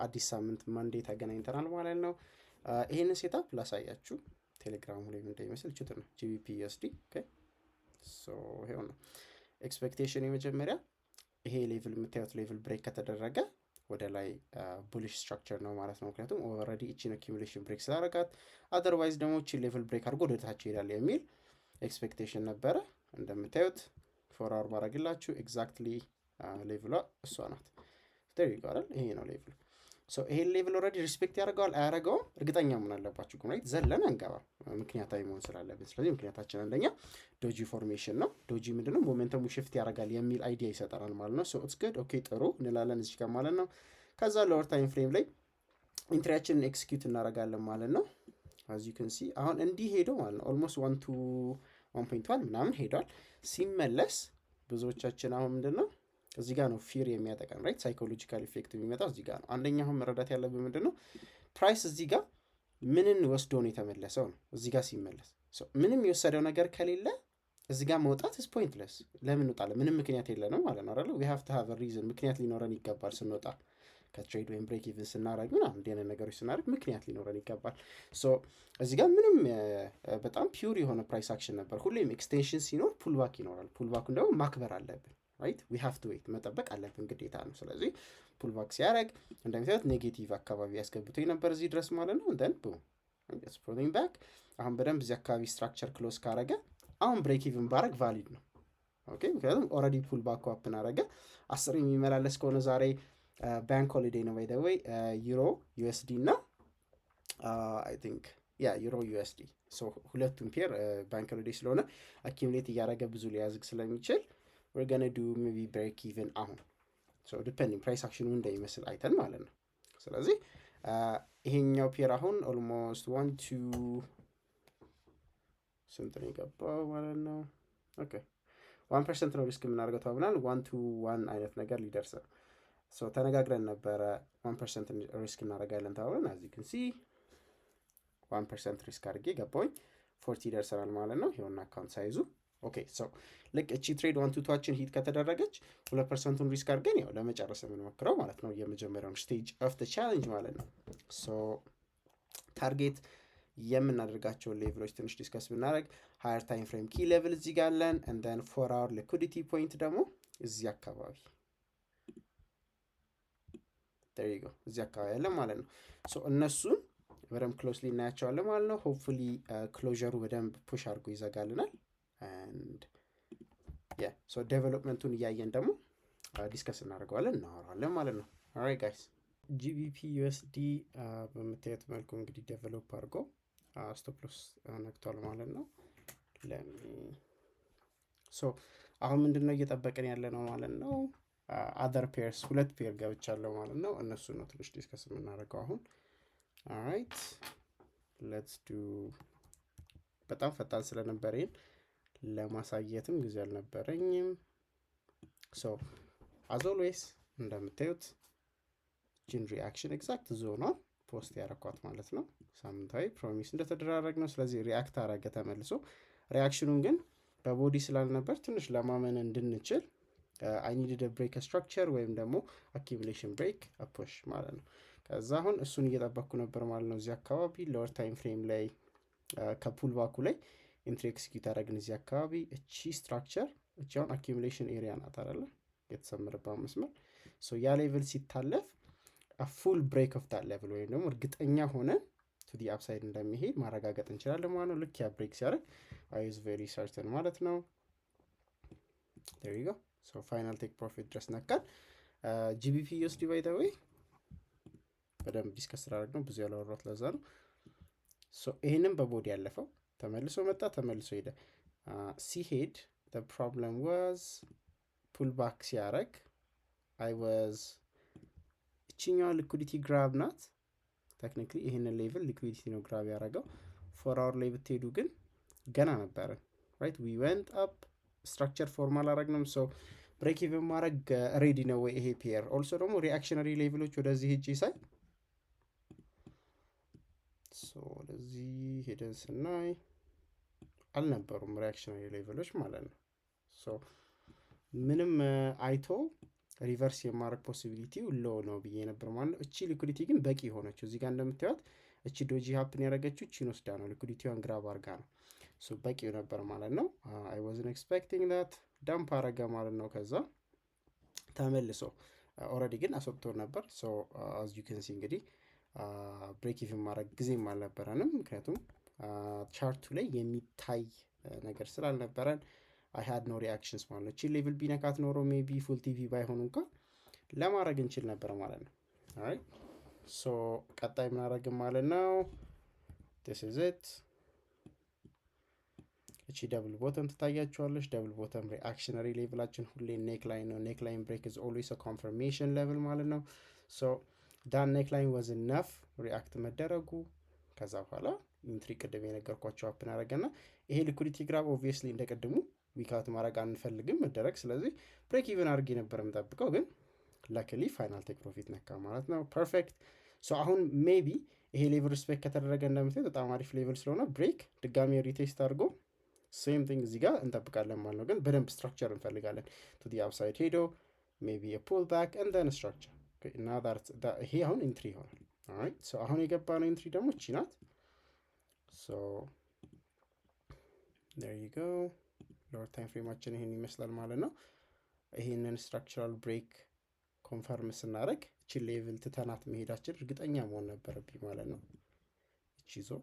በአዲስ ሳምንት Monday ተገናኝተናል ማለት ነው። ይሄንን setup ላሳያችሁ ቴሌግራሙ ላይ ምን እንደሚመስል ችት ነው GBP USD። So ይሄው ነው expectation። የመጀመሪያ ይሄ level የምታዩት level break ከተደረገ ወደ ላይ bullish structure ነው ማለት ነው። ምክንያቱም already እቺን accumulation break ስላደረጋት፣ otherwise ደግሞ እቺን level break አድርጎ ወደ ታች ይሄዳል የሚል expectation ነበረ። እንደምታዩት 4 hour ባረግላችሁ exactly level ኧ እሷ ናት። There you go አይደል? ይሄ ነው level ኡ። So ይሄን level already respect ያደርገዋል አያደርገውም እርግጠኛ መሆን አለባችሁ። ግን right ዘለን አንገባም፣ ምክንያታዊ መሆን ስላለብን። ስለዚህ ምክንያታችን አንደኛ doji formation ነው። Doji ምንድነው? Momentum ኡ shift ያደርጋል የሚል idea ይሰጠናል ማለት ነው። So it's good፣ okay፣ ጥሩ እንላለን እዚህ ጋር ማለት ነው። ከዛ lower time frame ላይ entry ያችንን execute እናደርጋለን ማለት ነው። As you can see አሁን እንዲህ ሄዶ ማለት ነው almost 1 to 1.1 ምናምን ሄዷል። ሲመለስ ብዙዎቻችን አሁን ምንድን ነው እዚህ ጋር ነው fear የሚያጠቃን፣ right? Psychological effect የሚመጣው እዚህ ጋር ነው። አንደኛ አሁን መረዳት ያለብን ምንድን ነው፣ price እዚህ ጋር ምንን ወስዶ ነው የተመለሰው ነው። እዚህ ጋር ሲመለስ ምንም የወሰደው ነገር ከሌለ እዚህ ጋር መውጣት is pointless። ለምን እንወጣለን? ምንም ምክንያት የለንም ማለት ነው አይደለ? We have to have reason፣ ምክንያት ሊኖረን ይገባል። ስንወጣ ከ trade ወይም break even ስናደርግ ምናምን እንዲህ አይነት ነገሮች ስናደርግ ምክንያት ሊኖረን ይገባል። So እዚህ ጋር ምንም በጣም pure የሆነ price action ነበር። ሁሌም extension ሲኖር pullback ይኖራል። Pullback ኡን ደግሞ ማክበር አለብን፣ right? We have to wait፣ መጠበቅ አለብን፣ ግዴታ ነው። ስለዚህ pullback ሲያደርግ እንደምታዩት negative አካባቢ ያስገብቶኝ ነበር እዚህ ድረስ ማለት ነው። Then boom, pulling back። አሁን በደንብ እዚህ አካባቢ structure close ካረገ አሁን break even ባረግ valid ነው። Okay፣ ምክንያቱም already pullback happen አረገ። 10 የሚመላለስ ከሆነ ዛሬ bank holiday ነው by the way፣ Euro USD እና I think yeah Euro USD ሁለቱም pair bank holiday ስለሆነ accumulate እያደረገ ብዙ ሊያዝግ ስለሚችል we're gonna do maybe break even አሁን፣ depending price action ኑ እንደሚመስል አይተን ማለት ነው። ስለዚህ ይሄኛው pair አሁን almost one to ስንት ነው የገባው ማለት ነው? Okay፣ 1% ነው risk የምናደርገው ተብናል። 1 to 1 አይነት ነገር ሊደርስ ነው። ተነጋግረን ነበረ 1% risk እናደርጋለን ተባብለን። As you can see 1% risk አድርጌ ገባሁኝ። 40 ደርሰናል ማለት ነው። ይኸውና account size ኡ። Okay፣ so ልክ እቺ trade 1 to 2 ኣችን hit ከተደረገች 2% ኡን risk አድርገን ያው ለመጨረስ የምንሞክረው ማለት ነው የመጀመሪያውን stage of the challenge ማለት ነው። So target የምናደርጋቸውን level ኦች ትንሽ discuss ብናደርግ higher time frame key level እዚህ ጋር አለን፣ and then 4 hour liquidity point ደግሞ እዚህ አካባቢ፣ there you go፣ እዚህ አካባቢ ያለን ማለት ነው። So እነሱን በደንብ closely እናያቸዋለን ማለት ነው። Hopefully closure ኡ በደንብ push አድርጎ ይዘጋልናል። And yeah, so development ኡን እያየን ደግሞ discuss እናደርገዋለን፣ እናወራዋለን ማለት ነው። Alright guys፣ GBP USD በምታዩት መልኩ እንግዲህ develop አድርጎ stop loss ነክቷል ማለት ነው። So አሁን ምንድን ነው እየጠበቅን ያለ ነው ማለት ነው? Other pairs ሁለት pair ገብቻለሁ ማለት ነው። እነሱ ነው ትንሽ discuss የምናደርገው አሁን። Alright, let's do፣ በጣም ፈጣን ስለነበር ይሄን ለማሳየትም ጊዜ አልነበረኝም። So as always እንደምታዩት ጂን reaction exact zone ኗን post ያረኳት ማለት ነው። ሳምንታዊ promise እንደተደራረግ ነው። ስለዚህ react አረገ ተመልሶ። Reaction ኑን ግን በ body ስላልነበር ትንሽ ለማመን እንድንችል I needed break structure ወይም ደግሞ accumulation break push ማለት ነው። ከዛ አሁን እሱን እየጠበቅኩ ነበር ማለት ነው። እዚህ አካባቢ lower time frame ላይ ከ pullback ኡ ላይ entry execute ያደረግን እዚህ አካባቢ። እቺ structure እቺ አሁን accumulation area ናት አይደለ? የተሰመረባት መስመር። So ያ level ሲታለፍ full break of that level ወይም ደግሞ እርግጠኛ ሆነን to the upside እንደሚሄድ ማረጋገጥ እንችላለን ማለት ነው። ልክ ያ break ሲያደርግ I was very certain ማለት ነው። There you go። So final take profit ድረስ ነካን። GBP USD by the way በደንብ discuss ስላደረግ ነው ብዙ ያላወራሁት ለዛ ነው። So ይህንም በ body ያለፈው ተመልሶ መጣ፣ ተመልሶ ሄደ። ሲሄድ problem was pullback ሲያደርግ I was እችኛዋ liquidity grab ናት። Technically ይህንን level liquidity ነው grab ያደረገው። 4 hour ላይ ብትሄዱ ግን ገና ነበረ፣ right? We went up፣ structure form አላረግንም። So break even ማድረግ ready ነው ወይ ይሄ pair? Also ደግሞ reactionary level ኦች ወደዚህ ሄጄ ሳይ፣ ወደዚህ ሄደን ስናይ አልነበሩም reactionary level ኦች ማለት ነው። So ምንም አይቶ Reverse የማድረግ possibility ው low ነው ብዬ ነበር ማለት ነው። እቺ liquidity ግን በቂ ሆነችው። እዚህ ጋር እንደምታዩት እቺ doji happen ያደረገችው እቺን ወስዳ ነው፣ liquidity ዋን grab አርጋ ነው። So በቂው ነበር ማለት ነው። I wasn't expecting that dump አረገ ማለት ነው። ከዛ ተመልሶ already ግን አስወጥቶ ነበር። So as you can see እንግዲህ break even ማድረግ ጊዜም አልነበረንም፣ ምክንያቱም chart ኡ ላይ የሚታይ ነገር ስላልነበረን I had no reactions ማለት ነው። እቺ level ቢነካት ኖሮ maybe full TP ባይሆን እንኳን ለማድረግ እንችል ነበር ማለት ነው። Alright, so ቀጣይ ምን አደረግን ማለት ነው? This is it። እቺ double bottom ትታያችኋለች። Double bottom reactionary level ኣችን ሁሌ neckline ነው። Neckline break is always confirmation level ማለት ነው። So that neckline was enough react መደረጉ። ከዛ በኋላ entry ቅድም የነገርኳቸው happen አደረገና ይሄ liquidity grab obviously እንደ ቅድሙ wick out ማድረግ አንፈልግም መደረግ። ስለዚህ break even አድርጌ ነበር የምጠብቀው፣ ግን luckily final take profit ነካ ማለት ነው። Perfect። So አሁን maybe ይሄ level respect ከተደረገ እንደምታዩት በጣም አሪፍ level ስለሆነ break ድጋሚ retest አድርጎ same thing እዚህ ጋር እንጠብቃለን ማለት ነው። ግን በደንብ structure እንፈልጋለን። To the upside ሄዶ maybe pullback and then structure እና ይሄ አሁን entry ይሆናል። አሁን የገባነው entry ደግሞ እቺ ናት። So there you go። Lower time frame ኣችን ይሄን ይመስላል ማለት ነው። ይሄንን structural break confirm ስናደርግ እቺ level ትተናት መሄዳችን እርግጠኛ መሆን ነበረብኝ ማለት ነው። እቺ ዞን፣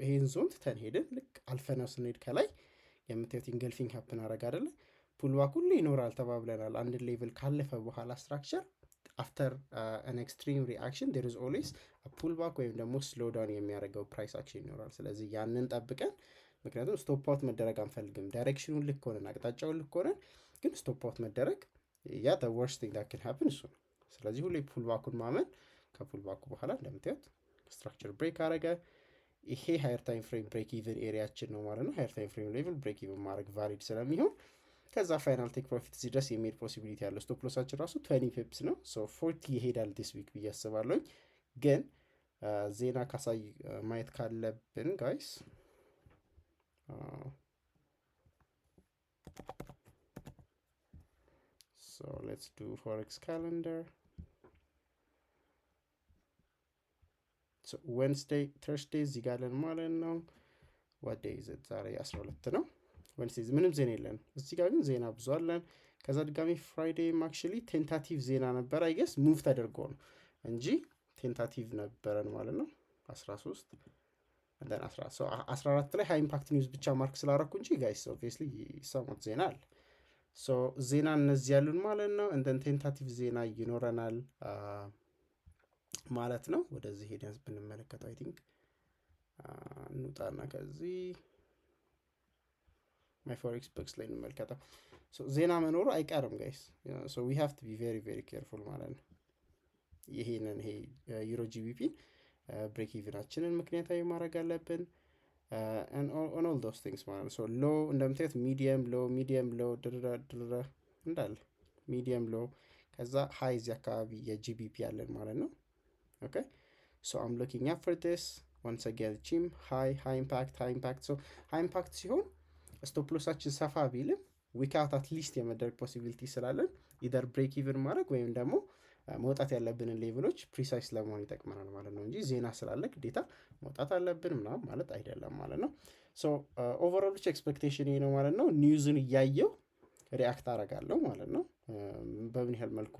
ይሄን ዞን ትተን ሄድን። ልክ አልፈነው ስንሄድ ከላይ የምታዩት engulfing happen አረግ አይደለ? Pullback ሁሉ ይኖራል ተባብለናል። አንድ level ካለፈ በኋላ structure after an extreme reaction there is always pullback ወይም ደግሞ slow down የሚያደርገው price action ይኖራል። ስለዚህ ያንን ጠብቀን፣ ምክንያቱም stop out መደረግ አንፈልግም። Direction ኑን ልክ ሆነን፣ አቅጣጫውን ልክ ሆነን ግን stop out መደረግ ያ worst thing that can happen እሱ ነው። ስለዚህ ሁሌ pullback ኡን ማመን፣ ከ pullback ኡ በኋላ እንደምታዩት structure break አረገ። ይሄ higher time frame break even area ኣችን ነው ማለት ነው። Higher time frame level break even ማድረግ valid ስለሚሆን ከዛ final take profit እዚህ ድረስ የሚሄድ possibility ያለው፣ stop loss ኣችን ራሱ 20 pips ነው። So 40 ይሄዳል this week ብዬ አስባለሁኝ። ግን ዜና ካሳይ ማየት ካለብን guys, so let's do forex calendar። Wednesday, Thursday እዚህ ጋር አለን ማለት ነው። What day is it? ዛሬ 12 ነው። Wednesday ምንም ዜና የለን። እዚህ ጋር ግን ዜና ብዙ አለን። ከዛ ድጋሚ Friday ም actually tentative ዜና ነበር። I guess move ተደርጎ ነው እንጂ tentative ነበረን ማለት ነው። 13፣ 14 ላይ high impact news ብቻ mark ስላረኩ እንጂ guys, obviously ሰሞት ዜና አለ። ዜና እነዚህ ያሉን ማለት ነው። And then tentative ዜና ይኖረናል ማለት ነው። ወደዚህ ሄደን ብንመለከተው I think እንውጣና ከዚህ My Forex Books ላይ እንመልከተው። ዜና መኖሩ አይቀርም guys፣ we have to be very, very careful ማለት ነው። ይሄንን ይሄ Euro GBP ን break even ኣችንን ምክንያታዊ ማድረግ አለብን on all those things ማለት ነው። Low እንደምታዩት medium low፣ medium low፣ ድርረ ድርረ እንዳለ medium low፣ ከዛ high እዚህ አካባቢ የ GBP ያለን ማለት ነው። Okay, so I'm looking up for this once again ቺም high high impact, high impact። So high impact ሲሆን stop loss ኣችን ሰፋ ቢልም wick out at least የመደረግ possibility ስላለን either break even ማድረግ ወይም ደግሞ መውጣት ያለብንን level ኦች precise ለመሆን ይጠቅመናል ማለት ነው እንጂ ዜና ስላለ ግዴታ መውጣት አለብን ምናምን ማለት አይደለም ማለት ነው። So overall ብቻ expectation ይሄ ነው ማለት ነው። News ን እያየው react አረጋለሁ ማለት ነው። በምን ያህል መልኩ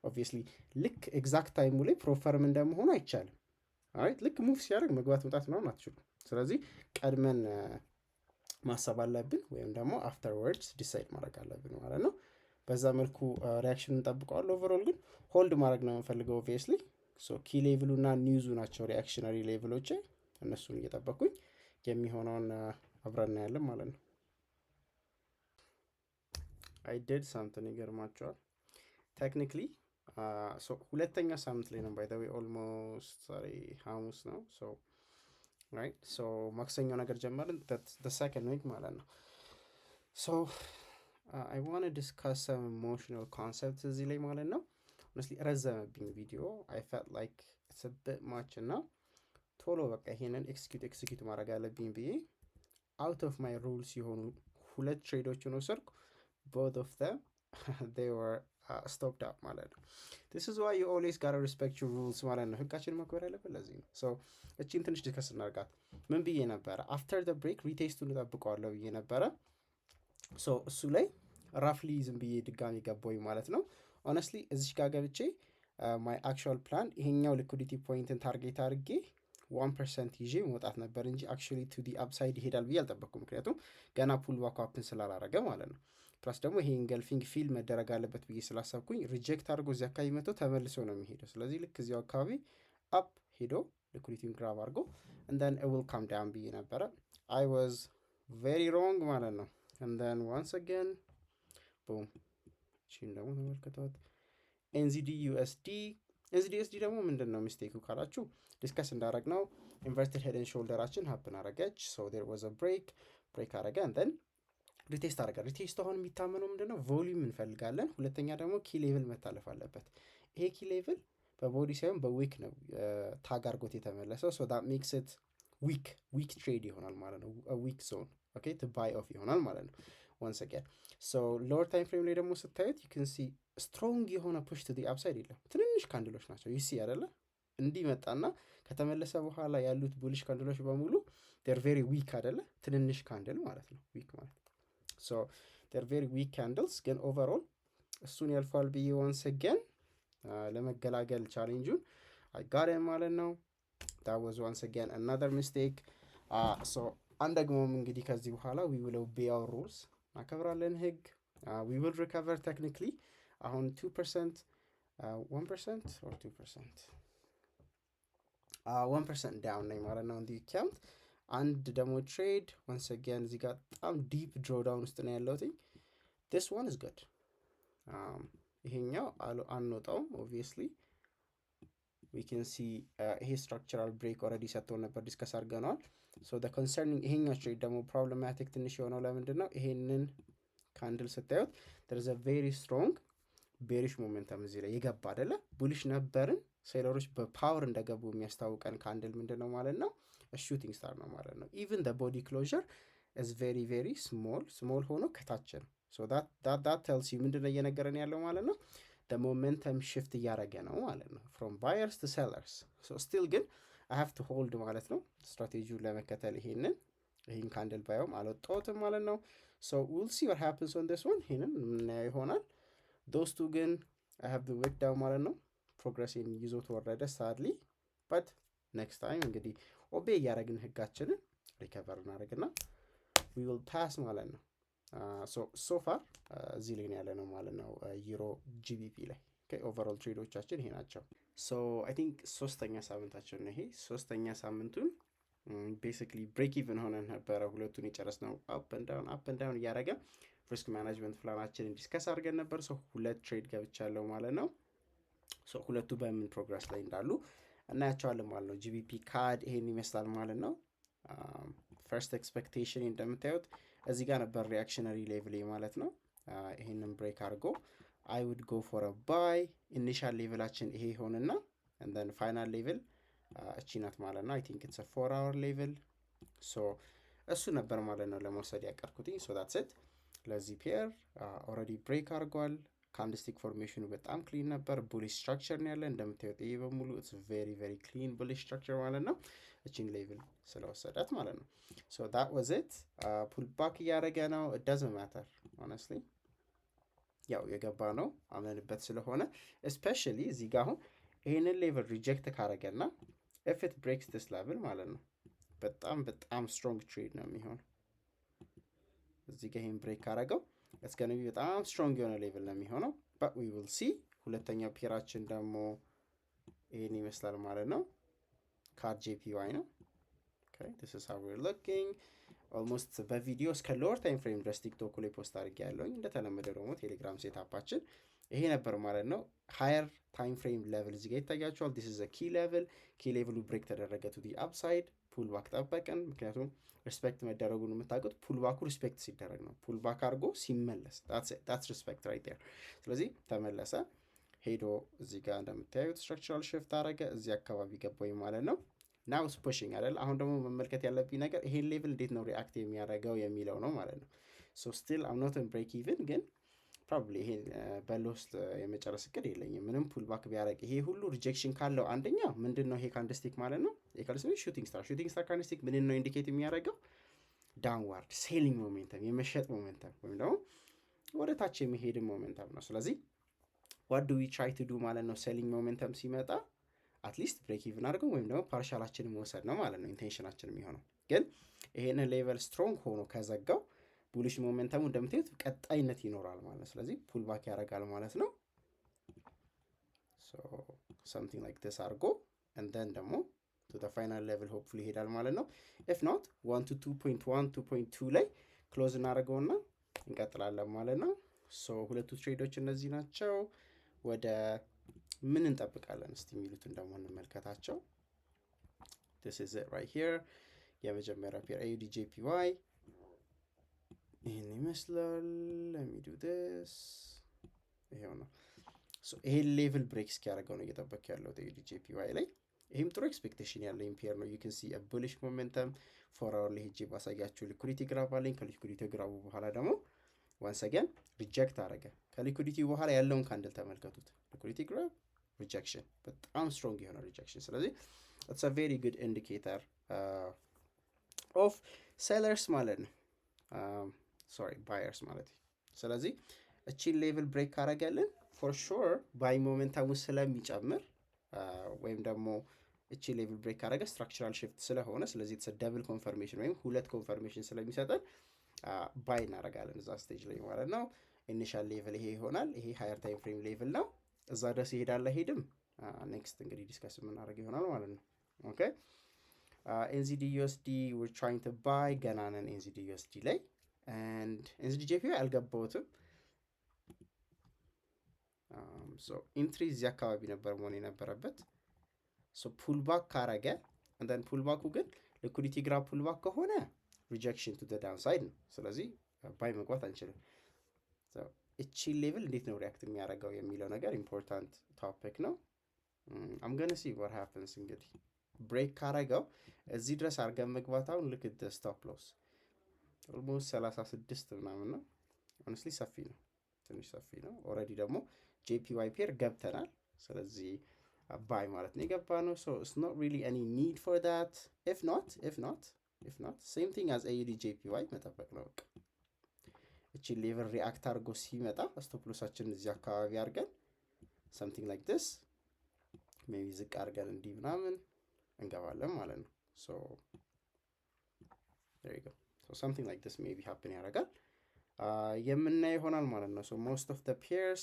obviously ልክ exact time ኡ ላይ prop firm እንደመሆኑ አይቻልም። Right፣ ልክ move ሲያደርግ መግባት መውጣት ምናምን አትችሉም። ስለዚህ ቀድመን ማሰብ አለብን ወይም ደግሞ afterwards decide ማድረግ አለብን ማለት ነው። በዛ መልኩ reaction እንጠብቀዋል። Overall ግን hold ማድረግ ነው የምንፈልገው obviously። Key level ኡ እና news ኡ ናቸው reactionary level ኦች። እነሱን እየጠበኩኝ የሚሆነውን አብረን እናያለን ማለት ነው። I did something ይገርማቸዋል። Technically ሁለተኛ ሳምንት ላይ ነው by the way፣ almost ዛሬ ሐሙስ ነው። Right, so ማክሰኞ ነገር ጀመርን፣ second week ማለት ነው። So I wanna discuss some emotional concept እዚህ ላይ ማለት ነው። Honestly ረዘመብኝ ቪዲዮ፣ I felt like it's a bit much እና ቶሎ በቃ ይሄንን execute execute ማድረግ አለብኝ ብዬ out of my rules የሆኑ ሁለት trade ኦችን ወሰድኩ። Both of them They were stopped up ማለት ነው። This is why you always gotta respect your rules ማለት ነው። ህጋችንን ማክበር ያለብን ለዚህ ነው። So እቺን ትንሽ discuss እናርጋት። ምን ብዬ ነበረ? After the break retest ኡን እጠብቀዋለሁ ብዬ ነበረ። So እሱ ላይ roughly ዝም ብዬ ድጋሚ ገባኝ ማለት ነው። Honestly እዚች ጋር ገብቼ my actual plan ይሄኛው liquidity point ን target አድርጌ 1% ይዤ መውጣት ነበር እንጂ actually to the upside ይሄዳል ብዬ አልጠበቅኩም። ምክንያቱም ገና pullback happen ስላላረገ ማለት ነው። Plus ደግሞ ይሄ engulfing fill መደረግ አለበት ብዬ ስላሰብኩኝ reject አድርጎ እዚህ አካባቢ መጥቶ ተመልሶ ነው የሚሄደው። ስለዚህ ልክ እዚያው አካባቢ up ሄዶ liquidity ውን grab አድርጎ and then will come down ብዬ ነበረ። I was very wrong ማለት ነው። And then once again, boom። እቺን ደግሞ ተመልክቷት NZD USD። NZD USD ደግሞ ምንድን ነው mistake ኡ ካላችሁ discuss እንዳደረግነው inverted head and shoulder ኣችን happen አረገች። So there was a break፣ break አረገ and then retest አረገ። Retest አሁን የሚታመነው ምንድን ነው? Volume እንፈልጋለን። ሁለተኛ ደግሞ key level መታለፍ አለበት። ይሄ key level በ body ሳይሆን በ wick ነው tag አርጎት የተመለሰው። So that makes it weak trade ይሆናል ማለት ነው። Weak zone, okay, to buy off ይሆናል ማለት ነው። Once again, so lower time frame ላይ ደግሞ ስታዩት you can see strong የሆነ push to the upside የለም። ትንንሽ candle ኦች ናቸው። You see አይደለ? እንዲህ መጣና ከተመለሰ በኋላ ያሉት bullish candle ኦች በሙሉ they're very weak አይደለ? ትንንሽ candle ማለት ነው። Weak ማለት so they're very weak candles። ግን overall እሱን ያልፋል ብዬ once again ለመገላገል challenge ኡን አይጋርም ማለት ነው። That was once again another mistake። So አንደግሞም እንግዲህ ከዚህ በኋላ we will obey our rules፣ እናከብራለን ህግ። We will recover። Technically አሁን 2%፣ 1% or 2%፣ 1% down ነኝ ማለት ነው። እንዲህ count አንድ ደግሞ trade once again እዚህ ጋር በጣም deep drawdown ውስጥ ነው ያለሁት። This one is good። ይሄኛው አንወጣውም። Obviously we can see ይሄ structural break already ሰጥቶን ነበር፣ discuss አድርገነዋል። So concerning ይሄኛው trade ደግሞ problematic ትንሽ የሆነው ለምንድን ነው? ይሄንን candle ስታዩት there is a very strong bearish momentum እዚህ ላይ የገባ አይደለ? Bullish ነበርን፣ seller ኦች በ power እንደገቡ የሚያስታውቀን candle ምንድን ነው ማለት ነው? Shooting star ነው ማለት ነው። Even the body closure is very, very small፣ small ሆኖ ከታች ነው። So that tells you ምንድን ነው እየነገረን ያለው ማለት ነው? Momentum shift እያደረገ ነው ማለት ነው from buyers to sellers። So still ግን I have to hold ማለት ነው ስትራቴጂውን ለመከተል። ይሄን candle ባየውም አልወጣሁትም ማለት ነው። So we'll see what happens on this one። ይሄንን የምናየው ይሆናል። Those two ግን I have the wick down ማለት ነው። Progress ኤን ይዞት ወረደ sadly, but next time እንግዲህ obey እያደረግን ህጋችንን recover እናደርግና we will pass ማለት ነው። So far እዚህ ላይ ነው ያለነው ማለት ነው Euro GBP ላይ። Overall trade ኦቻችን ይሄ ናቸው። So I think ሶስተኛ ሳምንታችን ነው ይሄ። ሶስተኛ ሳምንቱን basically break even ሆነን ነበረ ሁለቱን የጨረስነው። Up and down, up and down እያደረገ risk management plan ኣችንን discuss አድርገን ነበር። So ሁለት trade ገብቻለሁ ማለት ነው። So ሁለቱ በምን progress ላይ እንዳሉ እናያቸዋለን ማለት ነው። GBP CAD ይሄን ይመስላል ማለት ነው። First expectation እንደምታዩት እዚህ ጋር ነበር reactionary level ማለት ነው። ይሄንን break አድርጎ I would go for buy። Initial level ኣችን ይሄ ይሆንና and then final level እቺ ናት ማለት ነው። I think it's 4 hour level፣ so እሱ ነበር ማለት ነው ለመውሰድ ያቀድኩትኝ። So that's it ለዚህ pair። Already break አድርጓል። Candlestick formation ኑ በጣም clean ነበር። Bullish structure ነው ያለ እንደምታዩት። ይሄ በሙሉ it's very, very clean bullish structure ማለት ነው። እቺን level ስለወሰዳት ማለት ነው። So that was it። Pull back እያደረገ ነው። Doesn't matter, honestly። ያው የገባ ነው አምነንበት ስለሆነ especially እዚህ ጋር አሁን ይህንን level reject ካረገና if it breaks this level ማለት ነው በጣም በጣም strong trade ነው የሚሆነው። እዚህ ጋር ይህን break ካረገው it's gonna be በጣም strong የሆነ level ነው የሚሆነው። But we will see። ሁለተኛው pair ኣችን ደግሞ ይህን ይመስላል ማለት ነው። CAD JPY ነው። This is how we're looking። Almost በቪዲዮ እስከ lower time frame ድረስ ቲክቶክ ላይ post አድርጌ ያለውኝ። እንደተለመደ ደግሞ ቴሌግራም setup ኣችን ይሄ ነበር ማለት ነው። Higher time frame level እዚህ ጋር ይታያቸዋል። This is key level። Key level ኡ break ተደረገ to the upside፣ pullback ጠበቅን። ምክንያቱም respect መደረጉን የምታውቁት pullback ኡ respect ሲደረግ ነው። Pullback አድርጎ ሲመለስ that's respect right there። ስለዚህ ተመለሰ ሄዶ እዚህ ጋር እንደምታዩት structural shift አደረገ። እዚህ አካባቢ ገባኝ ማለት ነው። Now it's pushing አይደል? አሁን ደግሞ መመልከት ያለብኝ ነገር ይሄን level እንዴት ነው react የሚያደርገው የሚለው ነው ማለት ነው። So still I'm not break even ግን Probably ይሄን በ loss የመጨረስ እቅድ የለኝም። ምንም pullback ቢያደርግ፣ ይሄ ሁሉ rejection ካለው፣ አንደኛ ምንድን ነው ይሄ candlestick ማለት ነው? ይሄ candlestick shooting star። Shooting star candlestick ምንን ነው indicate የሚያደርገው? Downward selling momentum፣ የመሸጥ momentum ወይም ደግሞ ወደ ታች የሚሄድ momentum ነው። ስለዚህ what do we try to do ማለት ነው? Selling momentum ሲመጣ at least break even አድርገው ወይም ደግሞ partial ኣችንን መውሰድ ነው ማለት ነው intention ኣችን የሚሆነው። ግን ይሄንን level strong ሆኖ ከዘጋው bullish momentum ኡ እንደምታዩት ቀጣይነት ይኖራል ማለት ነው። ስለዚህ pullback ያደርጋል ማለት ነው። Something like this አድርጎ and then ደግሞ to the final level hopefully ይሄዳል ማለት ነው። If not, 1 to 2.1 2.2 ላይ close እናደርገውና እንቀጥላለን ማለት ነው። So ሁለቱ trade ኦች እነዚህ ናቸው። ወደ ምን እንጠብቃለን እስቲ የሚሉትን ደግሞ እንመልከታቸው። This is it right here። የመጀመሪያው pair AUDJPY ይህን ይመስላል። Let me do this። ይሄው ነው። ይሄን level break እስኪያደርገው ነው እየጠበቅ ያለው AUDJPY ላይ። ይህም ጥሩ expectation ያለኝ pair ነው። You can see bullish momentum። 4 hour ላይ ሄጄ ባሳያችሁ liquidity grab አለኝ። ከ liquidity grab ኡ በኋላ ደግሞ once again reject አደረገ። ከ liquidity በኋላ ያለውን candle ተመልከቱት። Liquidity grab፣ rejection፣ በጣም strong የሆነ rejection። ስለዚህ it's a very good indicator of sellers ማለት ነው። Sorry, buyers ማለት ነው። ስለዚህ እቺን level break ካረገልን for sure buy momentum ኡ ስለሚጨምር ወይም ደግሞ እቺ level break ካረገ structural shift ስለሆነ፣ ስለዚህ double confirmation ወይም ሁለት confirmation ስለሚሰጠን buy እናደርጋለን እዛ stage ላይ ማለት ነው። Initial level ይሄ ይሆናል። ይሄ higher time frame level ነው። እዛ ድረስ ይሄዳል አይሄድም፣ next እንግዲህ discuss የምናደርግ ይሆናል ማለት ነው። Okay, NZDUSD we're trying to buy። ገና ነን NZDUSD ላይ and NZDJPY አልገባሁትም። So entry እዚህ አካባቢ ነበር መሆን የነበረበት። So pullback ካረገ and then pullback ኡ ግን liquidity grab pullback ከሆነ rejection to downside ነው። ስለዚህ buy መግባት አንችልም። እቺን level እንዴት ነው react የሚያደርገው የሚለው ነገር important topic ነው። I'm gonna see what happens። እንግዲህ break ካረገው እዚህ ድረስ አድርገን መግባት፣ አሁን ልክ stop loss almost 36 ምናምን ነው። Honestly ሰፊ ነው፣ ትንሽ ሰፊ ነው። Already ደግሞ JPY pair ገብተናል። ስለዚህ buy ማለት ነው የገባ ነው። So it's not really any need for that። If not, same thing as AUDJPY መጠበቅ ነው በቃ። እቺን level react አድርጎ ሲመጣ stop loss ኣችን እዚህ አካባቢ አድርገን something like this maybe ዝቅ አድርገን እንዲህ ምናምን እንገባለን ማለት ነው። So something like this maybe happen ያደርጋል፣ የምናየው ይሆናል ማለት ነው። So most of the pairs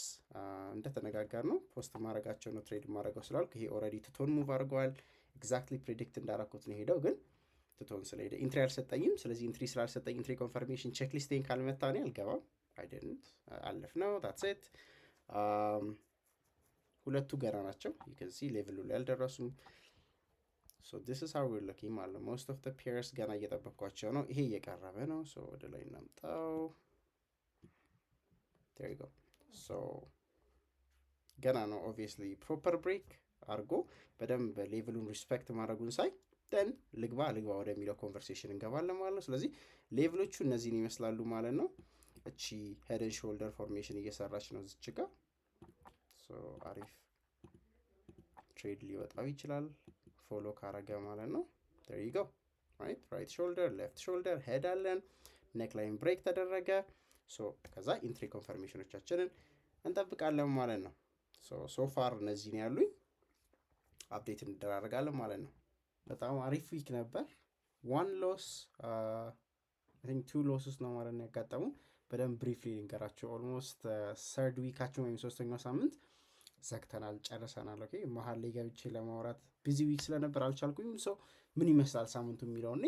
እንደተነጋገርነው post ማድረጋቸው ነው trade ማድረገው ስላልኩ ይሄ already ትቶን move አድርገዋል። Exactly predict እንዳረኩት ነው ሄደው፣ ግን ትቶን ስለሄደ entry አልሰጠኝም። ስለዚህ entry ስላልሰጠኝ entry confirmation checklist ኤን ካልመታ እኔ አልገባም። I didn't፣ አለፍ ነው፣ that's it። ሁለቱ ገና ናቸው። You can see level ኡ ላይ አልደረሱም። So this is how we're looking ማለት ነው። Most of the pairs ገና እየጠበቅኳቸው ነው። ይሄ እየቀረበ ነው። So ወደ ላይ እናምጣው። There you go። So ገና ነው። Obviously proper break አድርጎ በደንብ level ኡን respect ማድረጉን ሳይ then ልግባ ልግባ ወደሚለው conversation እንገባለን ማለት ነው። ስለዚህ level ኦቹ እነዚህን ይመስላሉ ማለት ነው። እቺ head and shoulder formation እየሰራች ነው እዚች ጋ። አሪፍ trade ሊወጣው ይችላል follow ካረገ ማለት ነው። There you go, right? Right shoulder፣ left shoulder፣ head አለን። Neckline break ተደረገ። So ከዛ entry confirmation ኦቻችንን እንጠብቃለን ማለት ነው። So far እነዚህን ያሉኝ፣ update እንደራረጋለን ማለት ነው። በጣም አሪፍ week ነበር። One loss, two losses ነው ማለት ነው ያጋጠሙ። በደንብ briefly ልንገራቸው። Almost third week ኣችን ወይም ሶስተኛው ሳምንት ዘግተናል፣ ጨርሰናል። Okay፣ መሀል ላይ ገብቼ ለማውራት busy week ስለነበር አልቻልኩኝም። So ምን ይመስላል ሳምንቱ የሚለው እኔ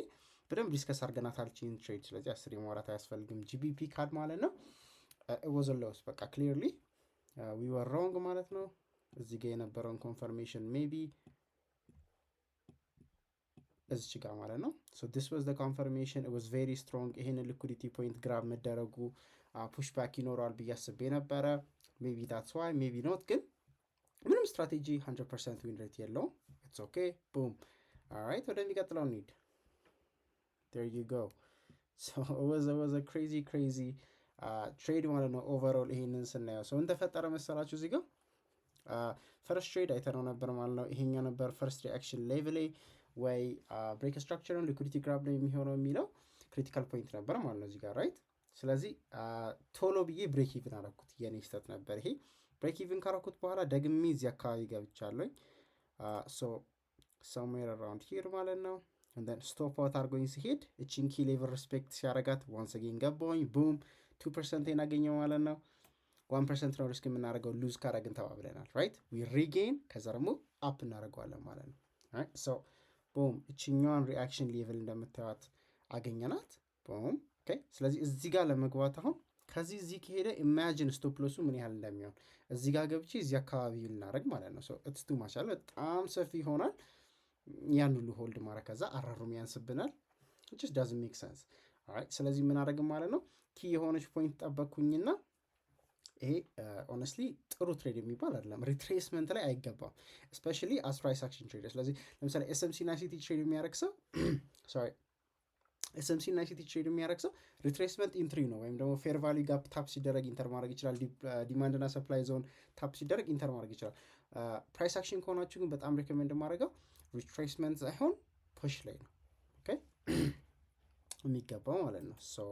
በደንብ discuss አድርገናታል ቺን trade። ስለዚህ አስር ማውራት አያስፈልግም። GBPCAD ማለት ነው was a loss። በቃ clearly we were wrong ማለት ነው። እዚህ ጋ የነበረውን confirmation maybe እዚች ጋር ማለት ነው። So this was the confirmation፣ was very strong። ይሄንን liquidity point grab መደረጉ pushback ይኖረዋል ብዬ አስቤ ነበረ። Maybe that's why, maybe not። ግን ምንም ስትራቴጂ 100% win rate የለውም። It's okay፣ boom፣ alright፣ ወደሚቀጥለው እንሂድ። There you go። So it was a crazy crazy trade ማለት ነው። Overall ይሄንን ስናየው so ምን ተፈጠረ መሰላችሁ? እዚህ ጋር first trade አይተነው ነበር ማለት ነው። ይሄኛው ነበር first reaction level ኤ ወይ break structure ን liquidity grab ነው የሚሆነው የሚለው critical point ነበር ማለት ነው እዚህ ጋር፣ right። ስለዚህ ቶሎ ብዬ break even አረኩት። የኔ ስህተት ነበር ይሄ። Break even ካረኩት በኋላ ደግሜ እዚህ አካባቢ ገብቻለሁኝ። So somewhere around here ማለት ነው። And then stop out አድርጎኝ ሲሄድ እቺን key level respect ሲያረጋት once again ገባሁኝ። Boom፣ 2% አገኘው ማለት ነው። 1% ነው risk የምናደርገው lose ካረግን ተባብለናል። Right, we regain፣ ከዛ ደግሞ up እናደርገዋለን ማለት ነው። So boom፣ እችኛዋን reaction level እንደምታዩት አገኘናት። Boom። ስለዚህ እዚህ ጋር ለመግባት አሁን ከዚህ እዚህ ከሄደ imagine stop loss ኡ ምን ያህል እንደሚሆን፣ እዚህ ጋር ገብቼ እዚህ አካባቢ ልናደርግ ማለት ነው። It's too much አለ፣ በጣም ሰፊ ይሆናል። ያን ሁሉ hold ማድረግ፣ ከዛ RR ኡም ያንስብናል። Just doesn't make sense። ስለዚህ ምን አደረግም ማለት ነው? Key የሆነች point ጠበቅኩኝና ይሄ honestly ጥሩ trade የሚባል አይደለም። Retracement ላይ አይገባም፣ especially as price action trader። ስለዚህ ለምሳሌ SMC እና ICT trade የሚያደርግ ሰው፣ sorry፣ SMC እና ICT trade የሚያደርግ ሰው retracement entry ነው፣ ወይም ደግሞ fair value gap tap ሲደረግ enter ማድረግ ይችላል። Demand እና supply zone tap ሲደረግ enter ማድረግ ይችላል። Price action ከሆናችሁ ግን በጣም recommend የማደርገው retracement ሳይሆን push ላይ ነው የሚገባው ማለት ነው። So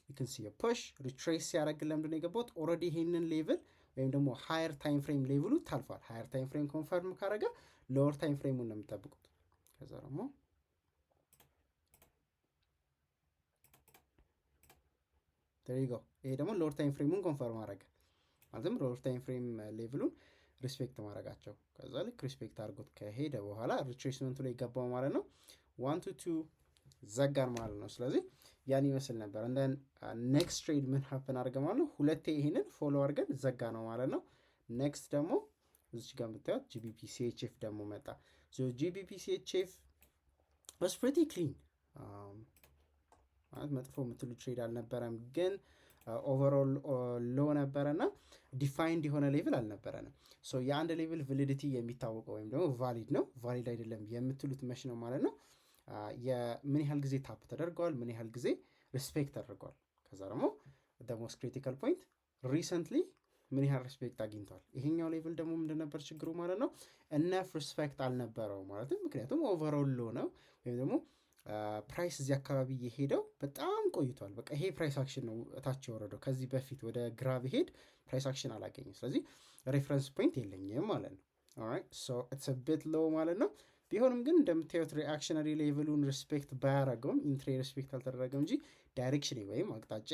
you can see push retrace ሲያደርግ ለምንድን ነው የገባሁት? Already ይሄንን level ወይም ደግሞ higher time frame level ኡ ታልፏል። Higher time frame confirm ካደረገ lower time frame ኡን ነው የምጠብቁት። ከዛ ደግሞ there you go፣ ይሄ ደግሞ lower time frame ኡን confirm አደረገ፣ ማለትም lower time frame level ኡን respect ማድረጋቸው። ከዛ ልክ respect አድርጎት ከሄደ በኋላ retracement ኡ ላይ ገባው ማለት ነው። 1 to 2 ዘጋን ማለት ነው። ስለዚህ ያን ይመስል ነበር። And then next trade ምን happen አድርገ ማለት ነው? ሁለቴ ይሄንን follow አድርገን ዘጋ ነው ማለት ነው። Next ደግሞ እዚች ጋር የምታዩት GBP CHF ደግሞ መጣ። GBP CHF was pretty clean፣ ማለት መጥፎ የምትሉ trade አልነበረም፣ ግን overall low ነበረ እና defined የሆነ level አልነበረንም። So የአንድ level validity የሚታወቀው ወይም ደግሞ valid ነው valid አይደለም የምትሉት መች ነው ማለት ነው? የምን ያህል ጊዜ tap ተደርገዋል፣ ምን ያህል ጊዜ respect ተደርገዋል። ከዛ ደግሞ most critical point recently ምን ያህል respect አግኝተዋል። ይሄኛው level ደግሞ ምንድን ነበር ችግሩ ማለት ነው? Enough respect አልነበረው ማለትም ምክንያቱም overall low ነው ወይም ደግሞ price እዚህ አካባቢ የሄደው በጣም ቆይቷል። በቃ ይሄ price action ነው እታች የወረደው። ከዚህ በፊት ወደ ግራ ብሄድ price action አላገኝም። ስለዚህ reference point የለኝም ማለት ነው። Alright, so it's a bit low ማለት ነው። ቢሆንም ግን እንደምታዩት reactionary level ኡን respect ባያረገውም፣ entry respect አልተደረገም እንጂ direction ወይም አቅጣጫ